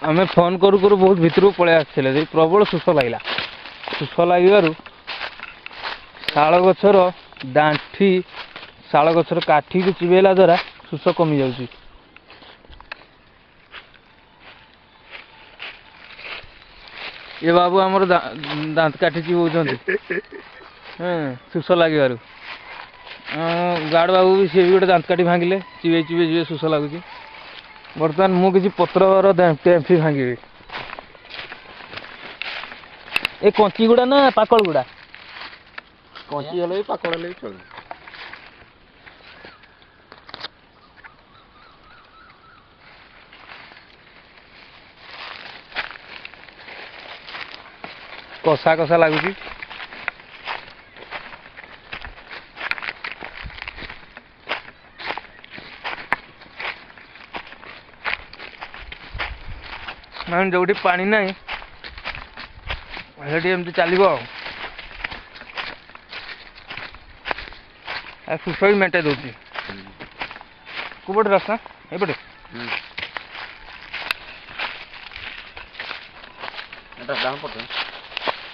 ଆମେ ଫୋନ୍ କରୁ କରୁ ବହୁତ ଭିତରକୁ ପଳେଇ ଆସିଥିଲେ। ପ୍ରବଳ ଶୋଷ ଲାଗିଲା। ଶୋଷ ଲାଗିବାରୁ ଶାଳ ଗଛର ଦାଣ୍ଠି, ଶାଳ ଗଛର କାଠିକୁ ଚିବେଇଲା ଦ୍ୱାରା ଶୋଷ କମିଯାଉଛି। ଏ ବାବୁ ଆମର ଦାନ୍ତ କାଠି ଚିବଉଛନ୍ତି ଶୋଷ ଲାଗିବାରୁ। ଗାର୍ଡ଼ ବାବୁ ବି, ସିଏ ବି ଗୋଟେ ଦାନ୍ତ କାଠି ଭାଙ୍ଗିଲେ, ଚିବେଇ ଚିବେଇ ଚିବେଇ ଶୋଷ ଲାଗୁଛି। ବର୍ତ୍ତମାନ ମୁଁ କିଛି ପତ୍ରର ଟେମ୍ଫି ଭାଙ୍ଗିବି। ଏ କଞ୍ଚି ଗୁଡ଼ା ନା ପାକଳ ଗୁଡ଼ା? କଞ୍ଚି ହେଲେ ବି ପାକଳ ହେଲେ ବି ଚଳିବ। କଷା କଷା ଲାଗୁଛି। ମାନେ ଯୋଉଠି ପାଣି ନାହିଁ ସେଠି ଏମିତି ଚାଲିବ। ଆଉ ଶୋଷ ବି ମେଣ୍ଟେଇ ଦେଉଛି। କୋଉପଟେ ରାସ୍ତା? ଏପଟେ। ଏଟା ଡାହାଣ ପଟେ।